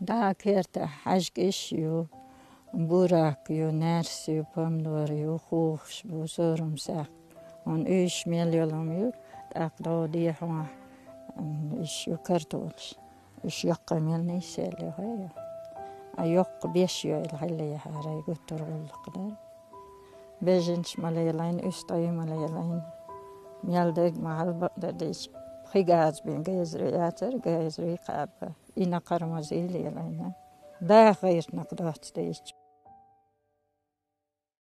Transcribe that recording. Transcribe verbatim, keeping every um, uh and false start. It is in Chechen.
Да, керта хьажкӀиш ю, бурак ю, нерс ю, помидор ю, хухаш бу, сурам сакх. Он уьш мел йолам ю, тӀаккха дӀо дехьа иш ю картолаш. Уьш йоккха мел нийсъелли хӀой. А йоккха беш йойла хьалла яхьарай гуттар гӀуллакх дар. Бежинч ма лелайн, уьстагӀий ма лелайн. Мел дег ма хьалбакъда дича. Пхи газ бен гезри яцар, гезри кхаба. Ина кармазий лелайна. Да гӀиртнакх доц дича.